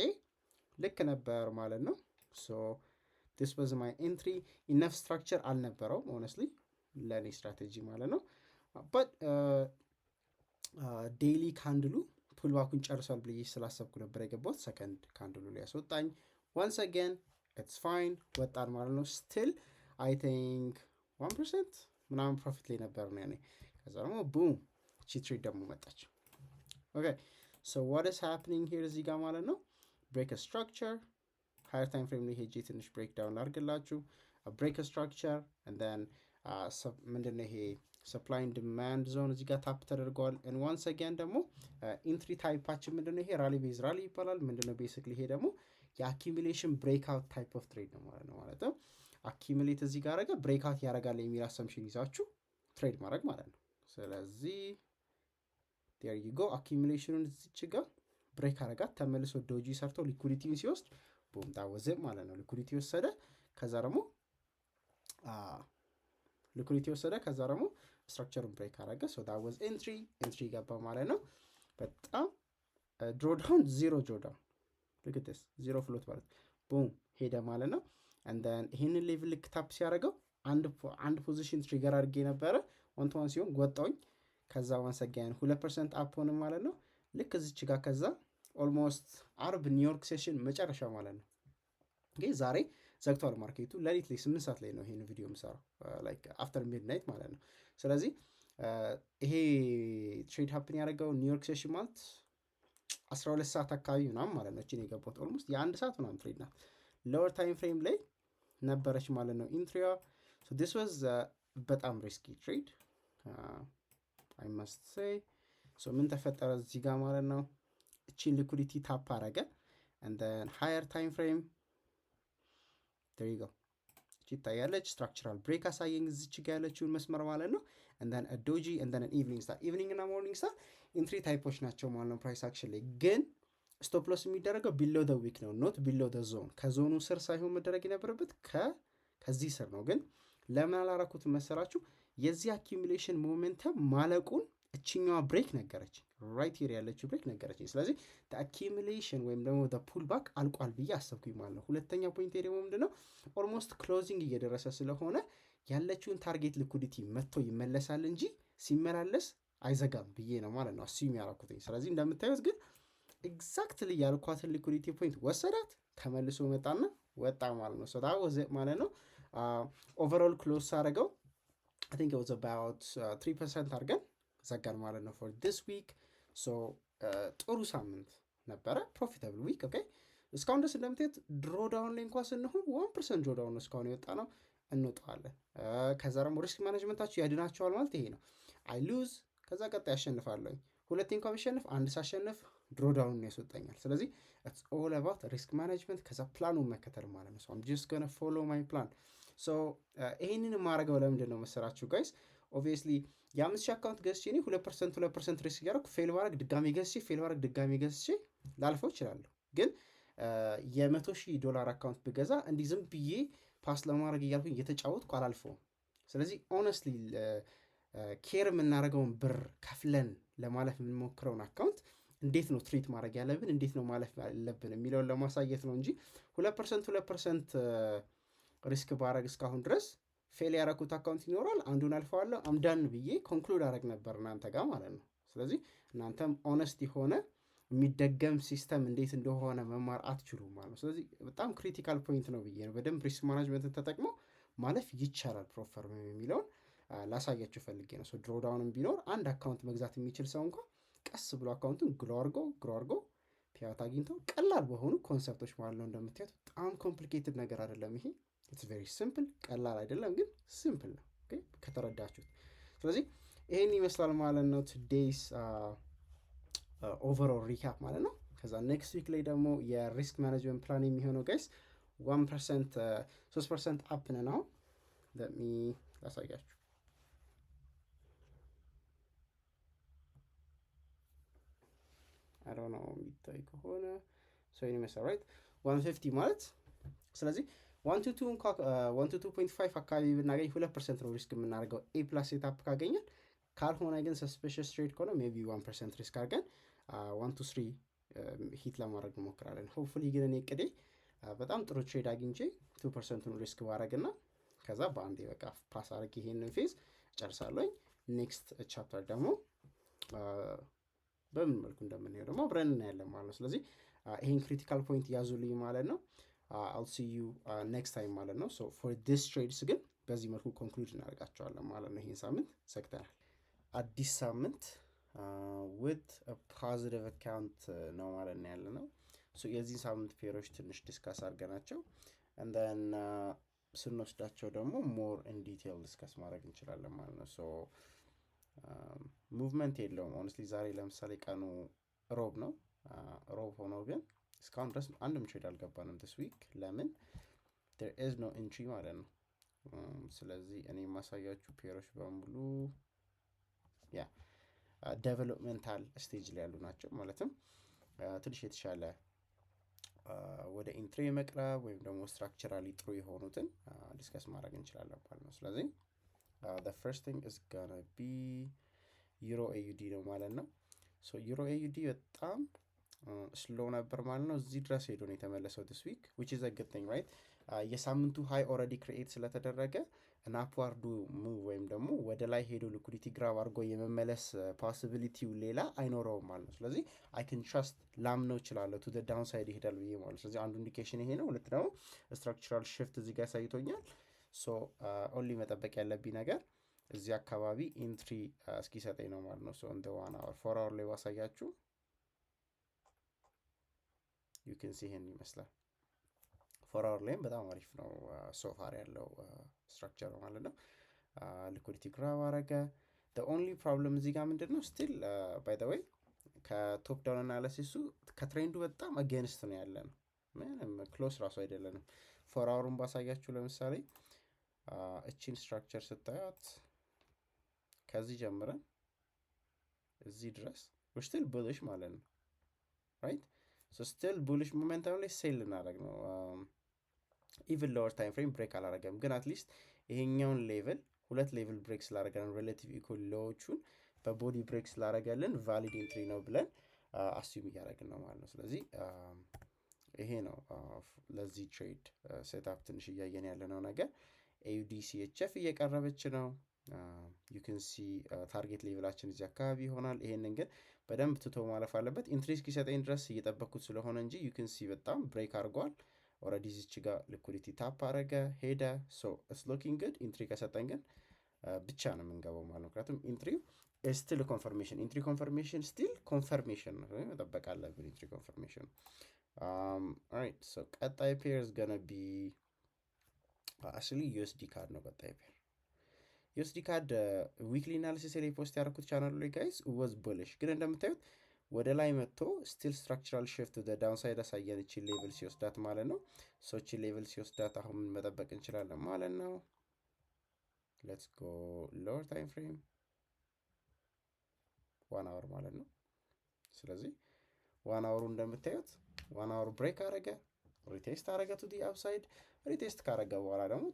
ልክ ነበር ማለት ነው። So this was my entry። Enough structure አልነበረውም honestly ለእኔ ስትራቴጂ ማለት ነው። But daily candle ኡ pullback ኡን ጨርሷል ብዬ ስላሰብኩ ነበር የገባሁት። Second candle ኡ ላይ ያስወጣኝ። Once again it's fine፣ ወጣን ማለት ነው። Still I think 1% ምናምን profit ላይ ነበር ነው ያኔ። ከዛ ደግሞ boom፣ ቺ trade ደግሞ መጣች። Okay, so what is happening here እዚህ ጋር ማለት ነው? Break structure higher time frame ላይ ሄጄ ትንሽ break down ላድርግላችሁ። Break structure and then ምንድነው ይሄ? Supply demand zone እዚህ ጋር tap ተደርገዋል። And once again ደግሞ entry type ኣችን ምንድነው? ይሄ rally base rally ይባላል። ምንድነው basically ይሄ ደግሞ የ accumulation breakout type of trade ነው ማለት ነው። ማለት ነው accumulate እዚህ ጋር አረገ፣ breakout ያደርጋል የሚል assumption ይዛችሁ trade ማድረግ ማለት ነው። ስለዚህ there you go፣ accumulation ኑን እዚች ጋር break አረጋት፣ ተመልሶ doji ሰርቶ liquidity ውን ሲወስድ boom፣ that was it ማለት ነው። Liquidity ወሰደ፣ ከዛ ደግሞ liquidity ወሰደ፣ ከዛ ደግሞ structure ኡን break አረገ። So that was entry፣ entry ገባ ማለት ነው። በጣም drawdown፣ zero drawdown፣ look at this፣ zero float ማለት boom ሄደ ማለት ነው። And then ይህንን level ልክ tap ሲያደርገው አንድ position trigger አድርጌ ነበረ፣ 1 to 1 ሲሆን ወጣውኝ። ከዛ once again 2% up ሆነ ማለት ነው። ልክ እዚች ጋር ከዛ almost አርብ ኒውዮርክ session መጨረሻ ማለት ነው። ዛሬ ዘግቷል market ኡ። ሌሊት ላይ 8 ሰዓት ላይ ነው ይሄን ቪዲዮ የምሰራው፣ like after midnight ማለት ነው። ስለዚህ ይሄ trade happen ያደረገው ኒውዮርክ session ማለት 12 ሰዓት አካባቢ ምናምን ማለት ነው። እችን የገባት almost የአንድ ሰዓት ምናምን trade ናት። Lower time frame ላይ ነበረች ማለት ነው entry ዋ። This was በጣም risky trade, I must say። ምን ተፈጠረ እዚህ ጋር ማለት ነው? እቺን liquidity tap አረገ። And then higher time frame, there you go፣ ይታያለች። Structural break አሳየኝ እዚች ጋ ያለችውን መስመር ማለት ነው። And then a doji and then an evening star። Evening እና morning star entry type ኦች ናቸው ማለት ነው። Price action ላይ ግን stop loss የሚደረገው below the wick ነው፣ not below the zone። ከ ዞኑ ስር ሳይሆን መደረግ የነበረበት ከዚህ ስር ነው። ግን ለምን አላረኩት መሰላችሁ? የዚህ accumulation momentum ማለቁን እችኛዋ break ነገረች፣ right here ያለችው break ነገረችኝ። ስለዚህ accumulation ወይም ደግሞ pullback አልቋል ብዬ አሰብኩኝ ማለት ነው። ሁለተኛ point ደግሞ ምንድነው? Almost closing እየደረሰ ስለሆነ ያለችውን target liquidity መጥቶ ይመለሳል እንጂ ሲመላለስ አይዘጋም ብዬ ነው ማለት ነው assume ያደረኩትኝ። ስለዚህ እንደምታዩት ግን exactly ያልኳትን liquidity point ወሰዳት፣ ተመልሶ መጣና ወጣ ማለት ነው። So that was it ማለት ነው። Overall close ሳደርገው I think it was about 3% አድርገን ዘጋን ማለት ነው for this week። So ጥሩ ሳምንት ነበረ፣ profitable week, okay። እስካሁን ድረስ እንደምታዩት drawdown ላይ እንኳ ስንሆን 1% drawdown እስካሁን የወጣ ነው፣ እንወጣዋለን። ከዛ ደግሞ risk management ኣችሁ ያድናቸዋል ማለት ይሄ ነው። I lose፣ ከዛ ቀጣይ ያሸንፋለኝ። ሁለቴ እንኳ ብሸንፍ አንድ ሳሸንፍ drawdown ያስወጣኛል። ስለዚህ it's all about risk management፣ ከዛ ፕላኑን መከተል ማለት ነው። So I'm just gonna follow my plan። So ይሄንን የማደርገው ለምንድን ነው መሰላችሁ guys? Obviously የ5,000 account ገዝቼ እኔ 2% 2% risk እያደረኩ fail ባረግ ድጋሚ ገዝቼ፣ fail ባረግ ድጋሚ ገዝቼ ላልፈው እችላለሁ። ግን የ100,000 ዶላር account ብገዛ እንዲህ ዝም ብዬ pass ለማድረግ እያልኩኝ እየተጫወትኩ አላልፈውም። ስለዚህ honestly care የምናደርገውን ብር ከፍለን ለማለፍ የምንሞክረውን account እንዴት ነው treat ማድረግ ያለብን፣ እንዴት ነው ማለፍ ያለብን የሚለውን ለማሳየት ነው እንጂ 2% 2% risk ባረግ እስካሁን ድረስ fail ያረኩት account ይኖራል። አንዱን አልፈዋለሁ፣ I'm done ብዬ conclude አረግ ነበር እናንተ ጋር ማለት ነው። ስለዚህ እናንተም honest የሆነ የሚደገም system እንዴት እንደሆነ መማር አትችሉም ማለት ነው። ስለዚህ በጣም critical point ነው ብዬ ነው። በደንብ risk management ን ተጠቅሞ ማለፍ ይቻላል prop firm የሚለውን ላሳያችሁ ፈልጌ ነው። Drawdown ም ቢኖር አንድ account መግዛት የሚችል ሰው እንኳ ቀስ ብሎ account ኡን grow አርጎ grow አርጎ payout አግኝቶ ቀላል በሆኑ concept ኦች ማለት ነው። እንደምታዩት በጣም complicated ነገር አይደለም ይሄ። It's very simple። ቀላል አይደለም ግን simple ነው ከተረዳችሁት። ስለዚህ ይሄን ይመስላል ማለት ነው today's overall recap ማለት ነው። ከዛ next week ላይ ደግሞ የ risk management plan የሚሆነው guys 1%፣ 3% up ነን አሁን። Let me ላሳያችሁ። I don't know የሚታይ ከሆነ። So ይህን ይመስላል, right? 150 ማለት ስለዚህ 1 to 2 እንኳ 1 to 2.5 አካባቢ ብናገኝ 2% ነው risk የምናደርገው A plus setup ካገኘን። ካልሆነ ግን suspicious trade ከሆነ maybe 1% risk አድርገን 1 to 3 hit ለማድረግ እንሞክራለን። Hopefully ግን እኔ እቅዴ በጣም ጥሩ trade አግኝቼ 2% ኡን risk ባረግና ከዛ በአንዴ በቃ pass አድርጌ ይሄንን phase እጨርሳለሁኝ። Next chapter ደግሞ በምን መልኩ እንደምንሄው ደግሞ አብረን እናያለን ማለት ነው። ስለዚህ ይሄን critical point ያዙልኝ ማለት ነው። I'll see you next time ማለት ነው። So for this trades ግን በዚህ መልኩ conclude እናደርጋቸዋለን ማለት ነው። ይሄን ሳምንት ዘግተናል። አዲስ ሳምንት with positive account ነው ማለት ነው ያለ ነው። የዚህን ሳምንት pair ኦች ትንሽ discuss አድርገናቸው and then ስንወስዳቸው ደግሞ more in detail discuss ማድረግ እንችላለን ማለት ነው። So movement የለውም honestly። ዛሬ ለምሳሌ ቀኑ ሮብ ነው። ሮብ ሆኖ ግን እስካሁን ድረስ አንድም trade አልገባንም this week። ለምን? There is no entry ማለት ነው። ስለዚህ እኔ የማሳያችሁ pair ኦች በሙሉ yeah developmental stage ላይ ያሉ ናቸው። ማለትም ትንሽ የተሻለ ወደ entry የመቅረብ ወይም ደግሞ structurally ጥሩ የሆኑትን discuss ማድረግ እንችላለን ማለት ነው። ስለዚህ the first thing is gonna be Euro AUD ነው ማለት ነው። So Euro AUD በጣም slow ነበር ማለት ነው። እዚህ ድረስ ሄዶ ነው የተመለሰው this week, which is a good thing, right? የሳምንቱ high already create ስለተደረገ እና upward ኡ move ወይም ደግሞ ወደ ላይ ሄዶ liquidity grab አድርጎ የመመለስ possibility ው ሌላ አይኖረውም ማለት ነው። ስለዚህ I can trust፣ ላምነው እችላለሁ to downside ይሄዳል ብዬ ማለት ነው። ስለዚህ አንዱ indication ይሄ ነው። ሁለት ደግሞ structural shift እዚህ ጋር ያሳይቶኛል። So only መጠበቅ ያለብኝ ነገር እዚህ አካባቢ entry እስኪሰጠኝ ነው ማለት ነው። So እንደ 1 hour፣ 4 hour ላይ ባሳያችሁ you can see ይሄን ይመስላል። 4 hour ላይም በጣም አሪፍ ነው so far ያለው structure ማለት ነው። Liquidity grab አረገ። Only problem እዚህ ጋር ምንድን ነው? Still, by the way, ከ top down analysis ኡ ከ trend ኡ በጣም against ነው ያለ ነው። ምንም close ራሱ አይደለንም። 4 hour ኡን ባሳያችሁ፣ ለምሳሌ እቺን structure ስታያት ከዚህ ጀምረን እዚህ ድረስ still bullish ማለት ነው፣ right? Still bullish momentum ላይ sell ልናደርግ ነው። Even lower time frame break አላረገም፣ ግን at least ይሄኛውን level ሁለት level break ስላደረገን፣ relative equal low ዎቹን በ body break ስላደረገልን valid entry ነው ብለን assume እያደረግን ነው ማለት ነው። ስለዚህ ይሄ ነው ለዚህ trade setup ትንሽ እያየን ያለነው ነገር። AUDCHF እየቀረበች ነው። You can see target level ኣችን እዚህ አካባቢ ይሆናል። ይሄንን ግን በደንብ ትቶ ማለፍ አለበት። Entry እስኪሰጠኝ ድረስ እየጠበቅኩት ስለሆነ እንጂ you can see በጣም break አድርጓል። Already እዚች ጋር liquidity tap አረገ፣ ሄደ። So it's looking good። Entry ከሰጠን ግን ብቻ ነው የምንገባው ማለት ነው። ምክንያቱም entry ው still confirmation፣ entry confirmation still confirmation ነው፣ መጠበቅ አለብን entry confirmation። Alright, so ቀጣይ pair is gonna be actually USD CAD ነው። ቀጣይ pair USD CAD weekly analysis ላይ post ያደረኩት ቻናሉ ላይ guys was bullish፣ ግን እንደምታዩት ወደ ላይ መጥቶ still structural shift ወደ downside አሳየን። እቺን level ሲወስዳት ማለት ነው። So እቺን level ሲወስዳት አሁን ምን መጠበቅ እንችላለን ማለት ነው? Let's go lower time frame፣ 1 hour ማለት ነው። ስለዚህ 1 hour ኡ እንደምታዩት 1 hour break አረገ፣ retest አረገ to the upside። Retest ካረገ በኋላ ደግሞ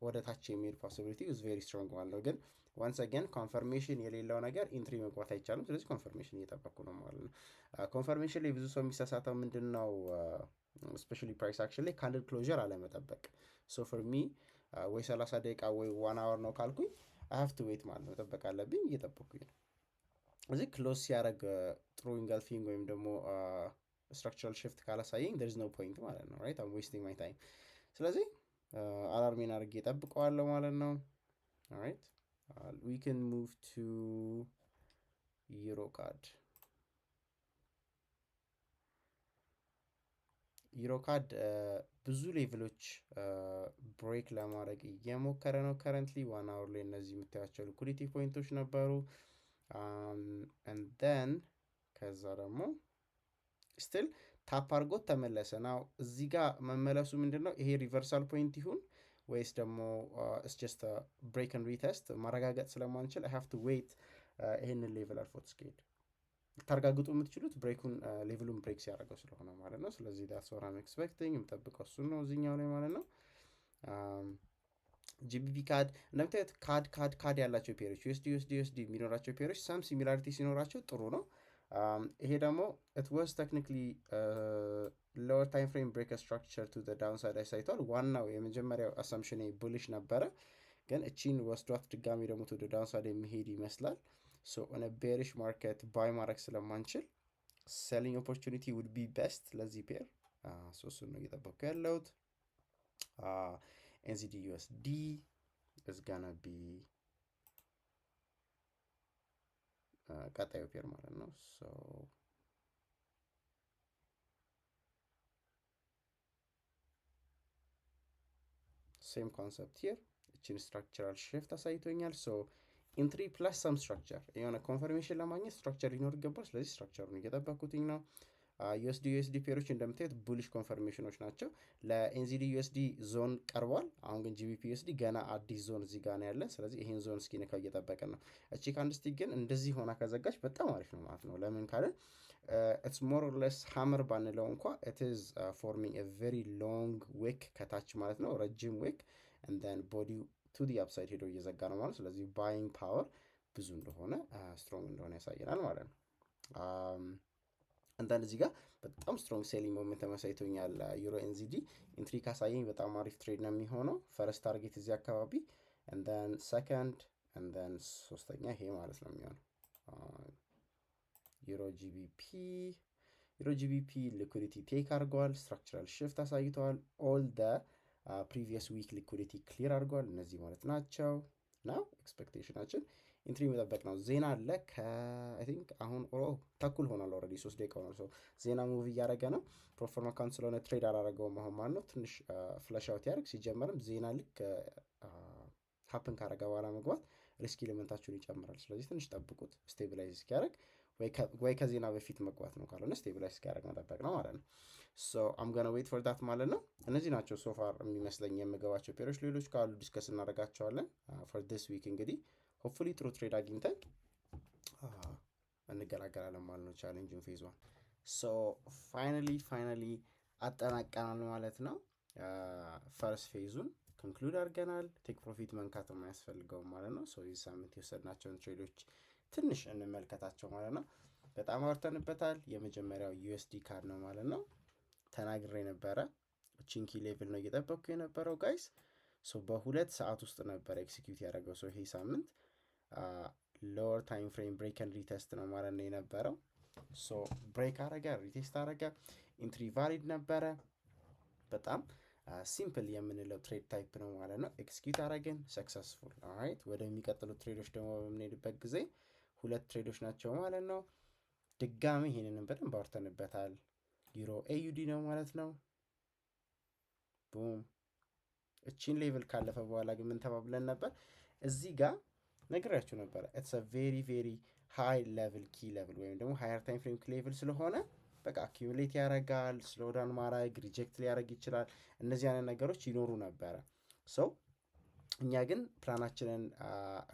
ወደ ታች የሚሄድ possibility is very strong ማለት ነው። ግን once again confirmation የሌለው ነገር entry መግባት አይቻልም። ስለዚህ confirmation እየጠበቅኩ ነው ማለት ነው። Confirmation ላይ ብዙ ሰው የሚሳሳተው ምንድን ነው? Especially price action ላይ candle closure አለመጠበቅ። So for me ወይ 30 ደቂቃ ወይ 1 hour ነው ካልኩኝ I have to wait ማለት ነው፣ መጠበቅ አለብኝ። እየጠበቅኩኝ ነው። እዚህ close ሲያደርግ ጥሩ engulfing ወይም ደግሞ structural shift ካላሳየኝ there is no point ማለት ነው፣ right? I'm wasting my time። ስለዚህ alarm ኤን አድርጌ እጠብቀዋለሁ ማለት ነው። Alright, we can move to Euro CAD። Euro CAD ብዙ level ኦች break ለማድረግ እየሞከረ ነው። Currently 1 hour ላይ እነዚህ የምታያቸው liquidity point ኦች ነበሩ። And then ከዛ ደግሞ still tap አድርጎት ተመለሰ። Now እዚህ ጋር መመለሱ ምንድን ነው? ይሄ reversal point ይሁን ወይስ ደግሞ it's just break and retest ማረጋገጥ ስለማንችል I have to wait ይሄንን level አልፎት እስኪሄድ። ልታረጋግጡ የምትችሉት break ኡን level ኡን break ሲያደርገው ስለሆነ ማለት ነው። ስለዚህ that's what I'm expecting፣ የምጠብቀው እሱን ነው እዚኛው ላይ ማለት ነው። GBP CAD እንደምታዩት CAD CAD CAD ያላቸው pair ኦች፣ USD USD USD የሚኖራቸው pair ኦች some similarity ሲኖራቸው ጥሩ ነው። ይሄ ደግሞ it was technically lower time frame break structure to downside አሳይቷል። ዋናው የመጀመሪያው assumption bullish ነበረ፣ ግን እቺን ወስዷት ድጋሚ ደግሞ to downside የሚሄድ ይመስላል። So on bearish market buy ማድረግ ስለማንችል selling opportunity would be best ለዚህ pair። So እሱን ነው እየጠበቅኩ ያለሁት። NZD USD is gonna be ቀጣዩ pair ማለት ነው። So same concept here፣ እችን structural shift አሳይቶኛል። So entry plus some structure፣ የሆነ confirmation ለማግኘት structure ሊኖር ይገባል። ስለዚህ structure ኡን እየጠበኩትኝ ነው። USD USD pair ኦች እንደምታዩት bullish confirmation ኦች ናቸው። ለ NZD USD ዞን ቀርቧል። አሁን ግን GBP USD ገና አዲስ ዞን እዚህ ጋር ነው ያለ። ስለዚህ ይሄን ዞን እስኪነካው እየጠበቅን ነው። እቺ candlestick ግን እንደዚህ ሆና ከዘጋች በጣም አሪፍ ነው ማለት ነው። ለምን ካለን it's more or less hammer ባንለው እንኳ it's forming a very long wick ከታች ማለት ነው፣ ረጅም wick and then body ው to the upside ሄዶ እየዘጋ ነው ማለት። ስለዚህ buying power ብዙ እንደሆነ፣ strong እንደሆነ ያሳየናል ማለት ነው። And then እዚህ ጋር በጣም strong selling momentum አሳይቶኛል። Euro NZD entry ካሳየኝ በጣም አሪፍ trade ነው የሚሆነው። First target እዚህ አካባቢ and then second and then ሶስተኛ ይሄ ማለት ነው የሚሆነው። Euro GBP፣ Euro GBP liquidity take አድርገዋል። Structural shift አሳይተዋል። All the previous week liquidity clear አድርገዋል። እነዚህ ማለት ናቸው። Now expectation ኣችን entry መጠበቅ ነው። ዜና አለ ከ I think አሁን ተኩል ሆኗል። Already 3 ደቂቃ ሆኗል። So ዜና move እያደረገ ነው። Prop firm account ስለሆነ trade አላረገውም አሁን ማለት ነው። ትንሽ flush out ያደርግ። ሲጀመርም ዜና ልክ happen ካረገ በኋላ መግባት risk element ኣችሁን ይጨምራል። ስለዚህ ትንሽ ጠብቁት stabilize እስኪያደርግ። ወይ ከዜና በፊት መግባት ነው፣ ካልሆነ stabilize እስኪያደርግ መጠበቅ ነው ማለት ነው። So I'm gonna wait for that ማለት ነው። እነዚህ ናቸው so far የሚመስለኝ የምገባቸው pair ኦች። ሌሎች ካሉ discuss እናደርጋቸዋለን። For this week እንግዲህ hopefully ጥሩ trade አግኝተን እንገላገላለን ማለት ነው challenge ን phase one። So finally አጠናቀናል ማለት ነው። First phase ኡን conclude አድርገናል። Take profit መንካት የማያስፈልገውም ማለት ነው። So ይህ ሳምንት የወሰድናቸውን trade ኦች ትንሽ እንመልከታቸው ማለት ነው። በጣም አውርተንበታል። የመጀመሪያው USD CAD ነው ማለት ነው። ተናግሬ ነበረ። እቺን key level ነው እየጠበቅኩ የነበረው guys። So በ2 ሰዓት ውስጥ ነበረ execute ያደረገው። So ይሄ ሳምንት lower time frame break and retest ነው ማለት ነው የነበረው። So break አረገ፣ retest አረገ፣ entry valid ነበረ። በጣም simple የምንለው trade type ነው ማለት ነው። Execute አረግን፣ successful። Alright፣ ወደሚቀጥሉት trade ኦች ደግሞ በምንሄድበት ጊዜ ሁለት trade ኦች ናቸው ማለት ነው። ድጋሚ ይሄንንም በደንብ አውርተንበታል። Euro AUD ነው ማለት ነው። Boom፣ እቺን level ካለፈ በኋላ ግን ምን ተባብለን ነበር? እዚህ ጋር ነግሬያችሁ ነበረ። It's a very very high level key level ወይም ደግሞ higher time frame key level ስለሆነ በቃ accumulate ያደርጋል፣ slow down ማድረግ፣ reject ሊያደርግ ይችላል። እነዚህ አይነት ነገሮች ይኖሩ ነበረ። So እኛ ግን plan ኣችንን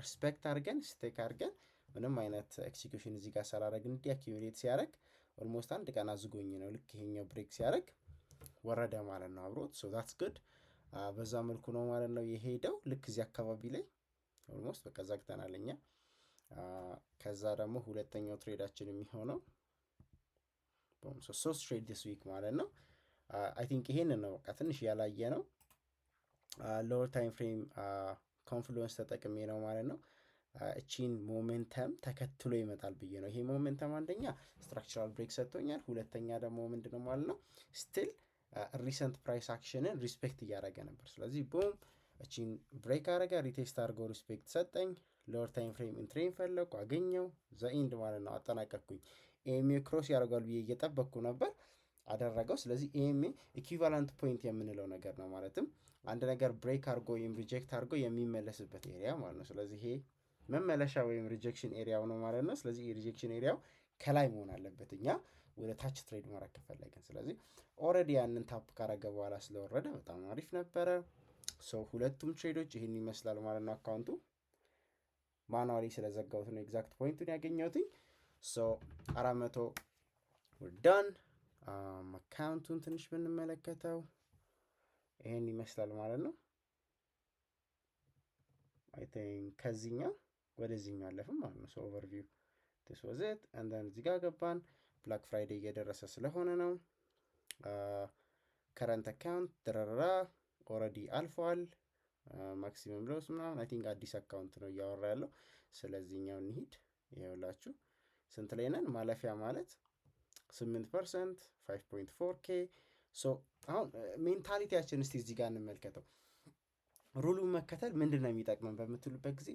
respect አድርገን፣ stick አድርገን፣ ምንም አይነት execution እዚህ ጋር ሳላደርግ እንዲህ accumulate ሲያደርግ almost አንድ ቀን አዝጎኝ ነው። ልክ ይሄኛው break ሲያደርግ ወረደ ማለት ነው አብሮት። So that's good። በዛ መልኩ ነው ማለት ነው የሄደው። ልክ እዚህ አካባቢ ላይ almost በቃ ዘግተናል እኛ። ከዛ ደግሞ ሁለተኛው trade ኣችን የሚሆነው ሶስት trade this week ማለት ነው። I think ይሄንን ነው በቃ ትንሽ ያላየ ነው። Lower time frame confluence ተጠቅሜ ነው ማለት ነው። እቺን momentum ተከትሎ ይመጣል ብዬ ነው። ይሄ momentum አንደኛ structural break ሰጥቶኛል። ሁለተኛ ደግሞ ምንድን ነው ማለት ነው፣ still recent price action ን respect እያደረገ ነበር። ስለዚህ boom፣ እቺን break አረገ፣ retest አድርጎ respect ሰጠኝ። Lower time frame entry ን ፈለግኩ፣ አገኘው፣ the end ማለት ነው። አጠናቀቅኩኝ። EMA cross ያደርጋል ብዬ እየጠበቅኩ ነበር፣ አደረገው። ስለዚህ EMA equivalent point የምንለው ነገር ነው። ማለትም አንድ ነገር break አድርጎ ወይም reject አድርጎ የሚመለስበት area ማለት ነው። ስለዚህ ይሄ መመለሻ ወይም rejection area ው ነው ማለት ነው። ስለዚህ የ rejection area ው ከላይ መሆን አለበት እኛ ወደ ታች trade ማድረግ ከፈለግን። ስለዚህ already ያንን tap ካረገ በኋላ ስለወረደ በጣም አሪፍ ነበረ። So ሁለቱም trade ኦች ይህን ይመስላል ማለት ነው። Account ኡ manually ስለዘጋሁት ነው exact point ኡን ያገኘሁትኝ። So 400 done። Account ኡን ትንሽ ብንመለከተው ይሄን ይመስላል ማለት ነው። I think ከዚህኛው ወደዚህኛው አለፍም ማለት ነው። So overview this was it and then እዚህ ጋር ገባን። Black Friday እየደረሰ ስለሆነ ነው። Current account ድረራ already አልፏል። Maximum loss ምናምን I think አዲስ account ነው እያወራ ያለው። ስለዚህኛው እንሂድ። ይኸውላችሁ ስንት ላይ ነን? ማለፊያ ማለት 8% 5.4 K። So አሁን mentality ያችን እስቲ እዚህ ጋር እንመልከተው። Rule ኡን መከተል ምንድን ነው የሚጠቅመን በምትሉበት ጊዜ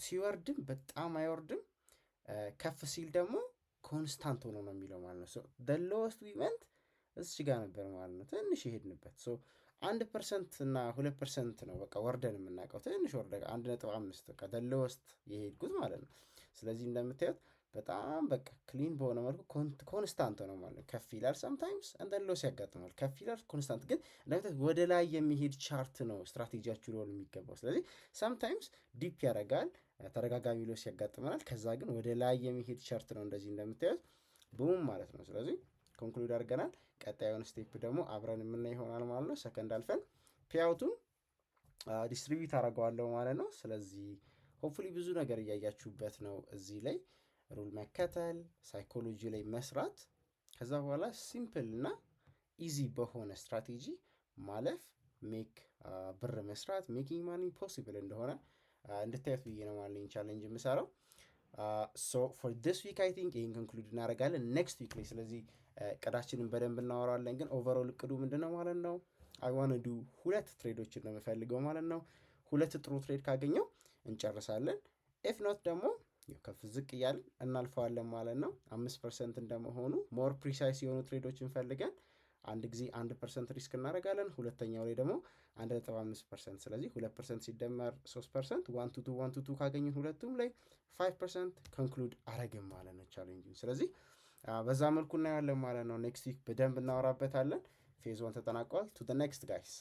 ሲወርድም በጣም አይወርድም፣ ከፍ ሲል ደግሞ constant ሆኖ ነው የሚለው ማለት ነው። Lowest we went እዚህ ጋር ነበር ማለት ነው። ትንሽ የሄድንበት 1% እና 2% ነው በቃ ወርደን የምናውቀው፣ ትንሽ ወርደ 1.5 በቃ lowest የሄድኩት ማለት ነው። ስለዚህ እንደምታዩት በጣም በቃ clean በሆነ መልኩ constant ነው ማለት ነው። ከፍ ይላል sometimes and then loss ያጋጥማል። ከፍ ይላል፣ constant ግን እንደምታዩት ወደ ላይ የሚሄድ chart ነው ስትራቴጂያችሁ ሊሆን የሚገባው። ስለዚህ sometimes dip ያደርጋል፣ ተደጋጋሚ loss ያጋጥመናል። ከዛ ግን ወደ ላይ የሚሄድ chart ነው እንደዚህ እንደምታዩት boom ማለት ነው። ስለዚህ conclude አድርገናል። ቀጣዩን step ደግሞ አብረን የምናይ ይሆናል ማለት ነው። ሰከንድ አልፈን payout ኡን distribute አደርገዋለሁ ማለት ነው። ስለዚህ hopefully ብዙ ነገር እያያችሁበት ነው። እዚህ ላይ rule መከተል፣ psychology ላይ መስራት፣ ከዛ በኋላ simple እና easy በሆነ ስትራቴጂ ማለፍ፣ make ብር መስራት፣ making money possible እንደሆነ እንድታዩት ብዬ ነው ማለት challenge የምሰራው። So for this week I think ይህን conclude እናደርጋለን next week ላይ። ስለዚህ እቅዳችንን በደንብ እናወራለን። ግን overall እቅዱ ምንድን ነው ማለት ነው? I wanna do ሁለት trade ኦችን ነው የምፈልገው ማለት ነው። ሁለት ጥሩ trade ካገኘው እንጨርሳለን። If not ደግሞ ከፍ ዝቅ እያልን እናልፈዋለን ማለት ነው። 5% እንደመሆኑ more precise የሆኑ trade ኦችን ፈልገን አንድ ጊዜ 1% risk እናደርጋለን፣ ሁለተኛው ላይ ደግሞ 1.5%። ስለዚህ 2% ሲደመር 3% 1 to 2 1 to 2 ካገኘን ሁለቱም ላይ 5% conclude አረግም ማለት ነው challenge። ስለዚህ በዛ መልኩ እናየዋለን ማለት ነው። Next week በደንብ እናወራበታለን። Phase one ተጠናቋል። To next, guys.